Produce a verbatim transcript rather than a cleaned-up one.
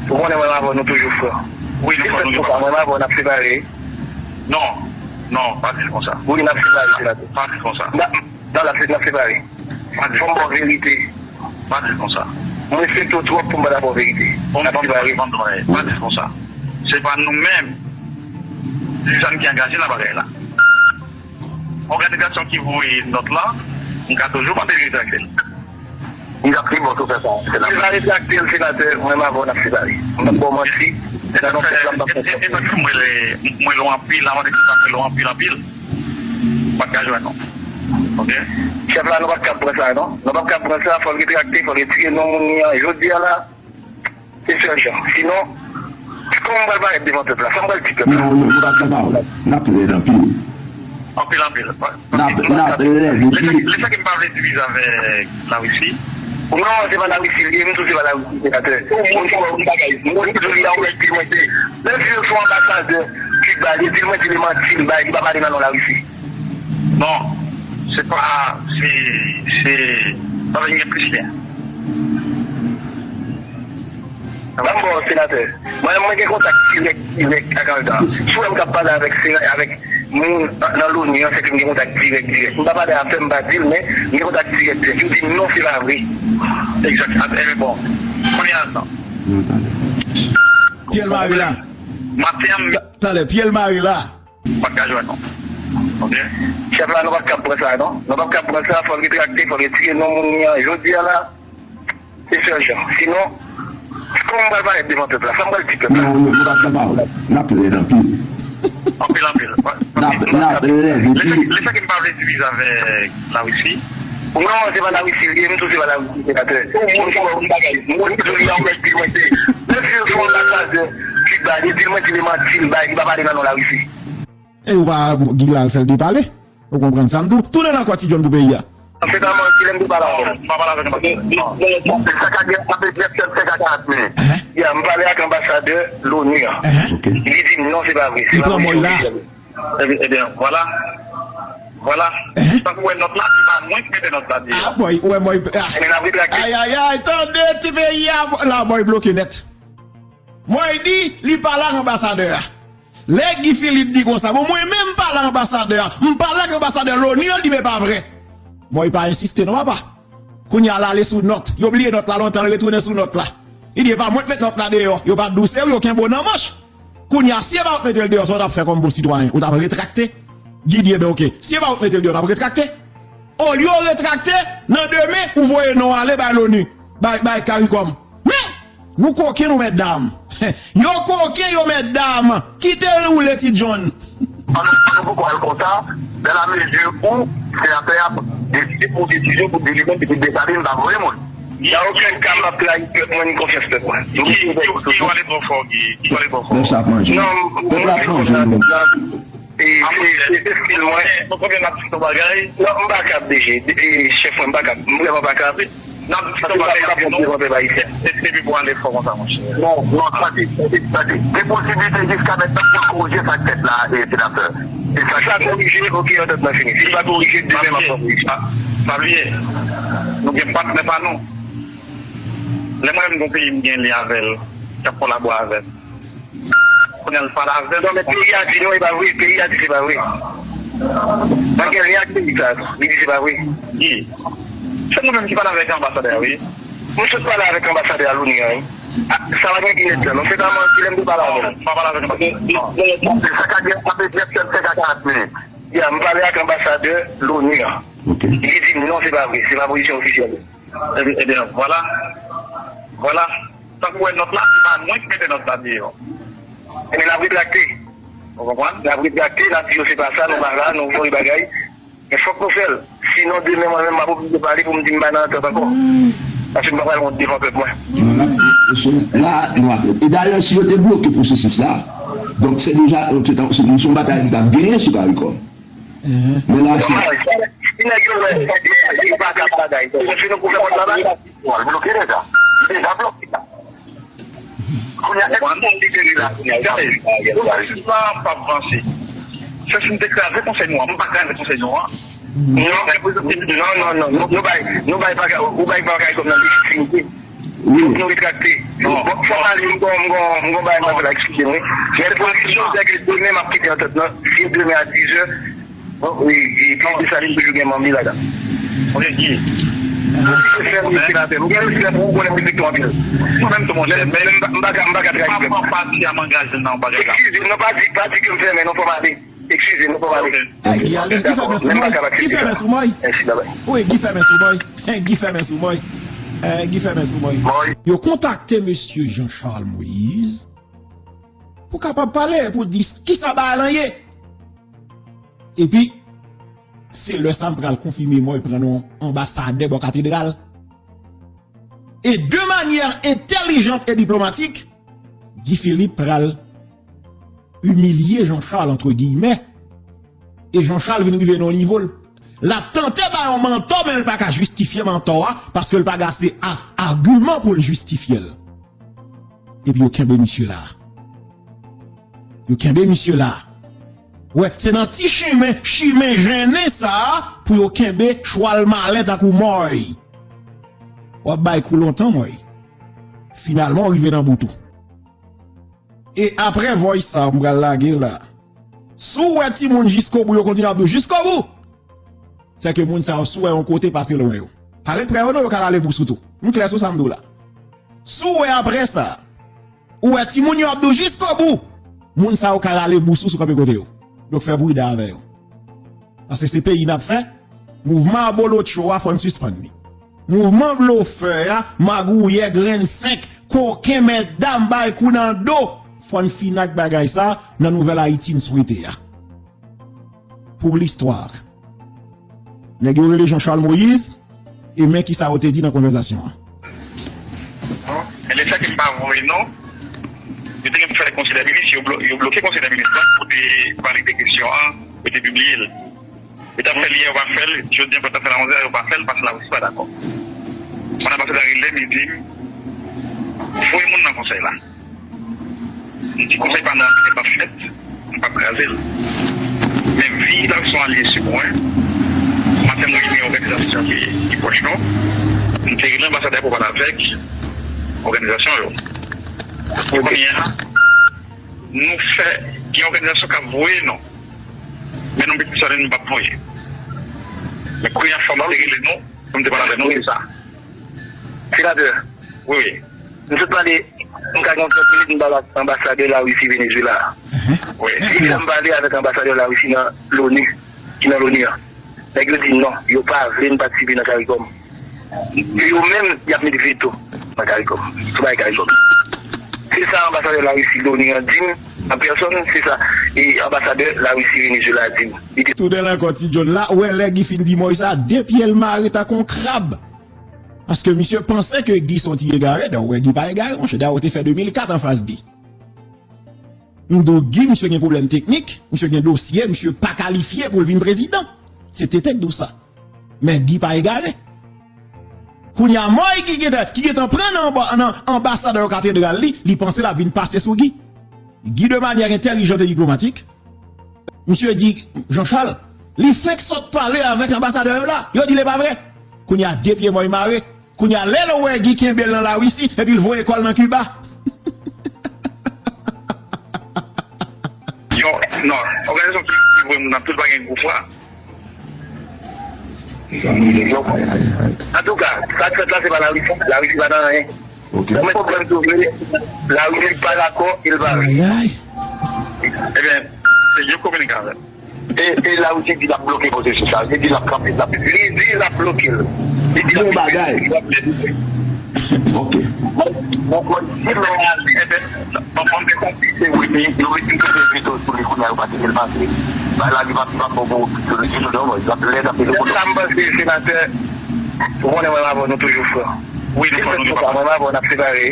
Ou konnen mwen avè w nou toujou frè. Wi, nou frè, nou gen pa pwoblèm. Mwen avè w n ap separe. Non, non, pa di l konsa. Wi, n ap separe, senatè. Pa di l konsa. N ap, non, n ap, n ap separe. Pa di l konsa. Fò m ba w verite. Pa di l konsa. Mwen respekte w twòp pou m pa ta ba w verite. N ap separe. Bon, bon, bon, bon, pa di l konsa. Se pa nou menm, dizan ki angaje nan bagay la. Òganizasyon ki voye nòt la, m ka toujou mande l retrakte l. Li t ap pi bon si w fè sa, senatè. Li va retrakte l, senatè, mwen m avè w n ap separe. M p ap ba w manti, nan non pèp la m p ap fè sa. E, e, e, mwen lè, mwen lè w anpil, avan de tout sa, mwen lè w anpil, anpil. M pa t ka jwenn ou. Oke? Chèf la, nou pa t kab pran sa, non. Nou pa t kab pran sa, fò l retrakte, fò l retire non moun li an. Jodi a la, Se sèl jan. Sinon, kòman m pral parèt devan pèp la? Sa m pral di pèp la? Non, non, nou pa t gen pawòl. N ap lèd anpil. Anpil, anpil. N ap, n ap lèd, epi lè sa ke m pa vle divize avèk Larisi. Non, se pa Larisi l ye, m tou se pa Larisi, senatè. Moun ki wè yon bagay, moun ki di l la, ou mèt di mwen se, menm si yo se yon anbasadè Kiba, li di l mwen di li manti, li bay, li pa pale nan non Larisi. Non, se pa, se, se, pa vin gen plis lyen. Ban m ba w, senatè. Mwen, mwen gen kontak dirèk, dirèk ak Alda. Si w wè m k ap pale avèk sena-, avèk moun nan, nan loni an, se ke m gen kontak dirèk, dirèk. M pa pale afè, m pa di l, men m gen kontak dirèk, dirèk. Yo di m non, se pa vre. Egzak. Ap, e, bon. Kounye a, non. Non, tande. Pyèl mare la. Maten an, m- Ta-, talè, pyèl mare la. Pa t ka jwenn nou. Oke? Chèf la, nou pa t kab pran sa, non. Nou pa t kab pran sa, fò l retrakte, fò l retire non moun li an. Jodi a la, se sèl jan. Sinon, kòman m pral parèt devan pèp la? Sa m pral di pèp la? Non, nou, nou pa t gen pawòl. N ap lèd anpil. Anpil, anpil. N ap, n ap lèd, epi lè sa ke m pa vle divize avèk Larisi. Non, se pa Larisi l ye, m tou se pa Larisi, senatè. Moun ki wè yon bagay, moun ki di l la, ou mèt di mwen se, menm si l se yon anbasadè Kiba, li di l mwen di li manti, li bay, li pa pale nan non Larisi. E ou pa, Guy la fè l depale. Ou konprann sa m di w? Tounen nan kò Ti John pou peyi a. Se pa manti, lè m te pale avè l. M pa pale avèk anbasadè. Sa ka gen antre trèt sèt, senk a karant minit. Ya, m pale ak anbasadè loni an. Li di m non, se pa vre. Se pa vre, se ofisèl. Ebyen, ebyen, vwala. Vwala. Tankou wè nòt la, se pa mwen ki mete nòt la deyò. Ah, bòy, ou wè, bòy. Ebyen, n ap retrakte. Ayayay, tande ti peyi a, la, bòy bloke nèt. Mwen di, li pale ak anbasadè a. Lè Guy Philippe di konsa, bon, mwen menm m pale ak anbasadè a. M pale ak anbasadè loni an, li di men pa vre. Mwen pa ensiste non, papa. Kounye a l ale sou nòt. Yo bliye nòt la lontan, l retounen sou nòt la. Li di e pa mwen k met nòt la deyò. Yo pa t di w se w yo kenbe w nan manch. Kounye a, si e pa ou k mete l deyò, sa w t ap fè kòm bon sitwayen? Ou t ap retrakte? Guy di e ben oke. Si e pa ou k mete l deyò, w t ap retrakte? Olye w retrakte, nan demen, ou voye non w ale bay loni, bay, bay CARICOM. Men, nou koken nou, mètdam. Yo koken yo, mètdam. Kite l woule, Ti John. An nou, an nou poko al konsa, dans la mesure où senatè a deside pou deside pou di li menm, epi Desalin pa voye moun. Y a okenn ka m ap trayi pèp mwen, ni konfyans pèp mwen. Guy, Guy, Guy, w ale twò fò, Guy. Guy, w ale twò fò. Pèp la ap manje. Non, pèp la ap manje, non. E, se, se, se stil mwen. Mwen, konbyen n ap di yon bagay? Non, m pa kab, D G. E, chèf mwen, m pa kab. M vrèman pa kab. N ap di yon bagay, m pa kab devan pèp ayisyen. E, epi pou ale fò konsa, monchè. Non, non, tande, tande, tande. Gen posiblite jiska mentnan pou l korije sa k fèt la, e, senatè. E sa k fèt. Si l pa korije, oke, antant lan fini. Si l pa korije, demen m ap pran pozisyon. Pa, pa bliye, nou gen patnè pa nou. Lè mwen menm gon peyi m gen lyen avè l, k ap kolabore avè m. Kounye a l pale avè m. Non, men peyi a di non, e pa vre. Peyi a di se pa vre. Mwen gen lyen ak peyi sa, li di se pa vre. Guy, se nou menm ki pale avèk anbasadè a, wi. Mwen sot pale avèk anbasadè a loni an, wi. A, sa pa gen inèdtan, non. Se pa manti, lè m te pale avè l. Non, m pa pale avèk anbasadè. Non. Se sa ka gen antre trèt sèt, senk a karant minit. Ya, m pale ak anbasadè loni an. Li di m non, se pa vre. Se pa pozisyon ofisyèl. Ebyen, ebyen, vwala. Vwala. Tankou w wè nòt la, se pa mwen ki mete nòt la deyò. Ebyen, n ap retrakte. Ou konprann? N ap retrakte, n ap di yo se pa sa, nou pa la, nou voye bagay. Men fòk nou fè l. Sinon, demen, mwen menm, m ap oblije pale pou m di m pa nan antant ankò. Paske m pa pral wont devan pèp mwen. Non, n ap, se, la, nou ap, e dayè, si yo te bloke pwosesis la, donk se deja, se, se, se yon batay nou t ap genyen sou CARICOM. Men la, se. Si nèg yo wè, yo pa kab bagay, se nou pou fè kont la bagay. Bon, l bloke deja. Li deja bloke. Kounye a, èske sa libere la, kounye a, l pa, l pa, l pa vanse. Se si m te kraze konsèy nou an, m pa kraze konsèy nou an. Non, non, non, non, nou, nou bay, nou bay bagay, ou bay bagay kòm nan lejitimite. Donk nou retrakte. Bon, fò m ale, m gon, m gon, m gon bagay m ap fè la, eskize m, wi. Men kondisyon se ke demen m ap kite antant lan, si demen a dizè, bon, wi, epi Desalin toujou gen manmi ladan. Mwen gen respè pou ou, senatè. M gen respè pou ou, konnen m respekte w anpil. Mwen menm tou, monchè, men m pa, m pa ka, m pa ka trayi pèp. Pa pran pati a m angaje nan bagay la. Eskize m, non, pa di, pa di ke m fèmen, non, fò m ale. Eskize m, fò m ale. Hey, Guy, ale, Guy fèmen sou mwen. Mèsi, babay. Wi, Guy fèmen sou mwen. Hey, Guy fèmen sou mwen. Hey, Guy fèmen sou mwen. Yo kontakte mesye Jean Charles Moïse pou kapab pale, pou di s- kisa bagay lan ye. Epi, se lè sa m pral konfime mwen pran non anbasadè bò katedral. E de manyè entèlijant e diplomatik, Guy Philippe pral imilye Jean Charles, antre giyimè. E Jean Charles vin rive nan nivo l. L ap tante bay yon mantò, men l pa ka jistifye mantò a, paske l pa gen ase a- agiman pou l jistifye l. Epi yo kenbe misye la. Yo kenbe misye la. Wè, se nan ti chimen, chimen jennen sa a pou yo kenbe chwal malen tankou mòy. W ap bay kou lontan, mòy. Finalman, w rive nan bout ou. E apre voice sa, m pral lage la. Si w wè timoun jiskobou, yo kontinye ap di w jiskobou. Se ke moun sa yo, si w wè yon kote, pase lwen yo. Pa ret prè yo non, yo ka rale bous ou tou. M klè sou sa m di w la. Si w wè apre sa, ou wè timoun yo ap di w jiskobou, moun sa yo ka rale bous ou si w kanpe kote yo. Donk fè pridan avè yo. Paske se peyi n ap fè. Mouvman abolotcho a, fò n sispann li. Mouvman blofè a, magouyè, grenn senk, koken, mètdam, bay kou nan do. Fò n fini ak bagay sa nan nouvèl Ayiti n swete a. Pour l'histoire. Nèg yo rele Jean Charles Moïse, e men kisa yo te di nan konvèsasyon an. Bon, e lè sa ke m pa voye non, yo te gen pou fè konsèy dè minis, yo blo- yo bloke konsèy dè minis lan pou te valide kesyon an, pou te pibliye l. Yo t ap fè l yè, yo pa fè l, jodi an pou yo t ap fè l a onzè, yo pa fè l, paske Larisi pa dakò. Mwen anbasadè a rele m, li di m, voye moun nan konsèy la. M di konsèy pa nou an p ap fèt, m p ap kraze l. Men vi Larisi alye sou mwen, maten mwen gen yon òganizasyon ki, ki pwòch nou, m te rele anbasadè pou pale avèk òganizasyon yo. Kounye a, nou fè, gen òganizasyon k ap voye nou, men nou Desalin nou p ap voye. Men kounye a, fò m te rele nou, pou m te pale avèk nou sou sa. Senatè. Wi, wi. M sot pale, m ka gen trant minit, m pale ak anbasadè Larisi Venezuela a. Wi. Deja m pale avèk anbasadè Larisi nan Loni, ki nan Loni an. Nèg yo di non, yo pa vle n patisipe nan CARICOM. Yo menm, y ap met veto nan CARICOM, sou bagay CARICOM. Se sa anbasadè Larisi Loni an di m, an pèsòn, se sa, e anbasadè Larisi Venezuela a di m. Li di Toudenn ankò, Ti John la, ou wè lè Guy fin di Moïse sa, de pye l mare tankou yon krab. Paske misye panse ke Guy se yon ti egare, dayè ou wè Guy pa egare, monchè, dayè ou te fè de mil kat anfas Guy. M di w, Guy, misye gen pwoblèm teknik, misye gen dosye, misye pa kalifye pou l vin prezidan. Se T T k di w sa. Men Guy pa egare. Kounye a, Moïse ki gentan, ki gentan pran nan anba- nan anbasadè katedral li, li panse l ap vin pase sou Guy. Guy, de manyè entèlijan e diplomatik, misye di, Jean Charles, li fenk sot pale avèk anbasadè yo la. Yo di l e pa vre. Kounye a, de pye Moïse mare. Kounye a, lè l wè Guy kenbe l nan Larisi, epi l voye kò l nan Kiba. Yo, non, òganizasyon ki, ki voye moun nan tout pa gen gwo fwa. Antouka, sa k fèt la, se pa Larisi. Larisi pa nan anyen. Ok. Mwen pwoblèm tou vle, Larisi pa dakò, e l pa vle. Ayayay. Ebyen, se yo kominike avè l. E, e Larisi di l ap bloke pwosesis la, li di l ap kanpe, l ap, li di l ap bloke l. Li di l ap bloke l. Bon bagay. Ok. Bon, bon, si lè a, ebyen, bon, bon, se konpli, se vre, men yo mete yon kanpe veto sou li kounye a, yo pa kite l pase. Bagay la, li p ap, li p ap bon pou, pou li ditou, non, l ap lèd anpil pou nou. Sa m panse, senatè, ou konnen mwen avè w, nou toujou frè. Wi, nou frè, nou toujou frè. Mwen avè w, n ap separe.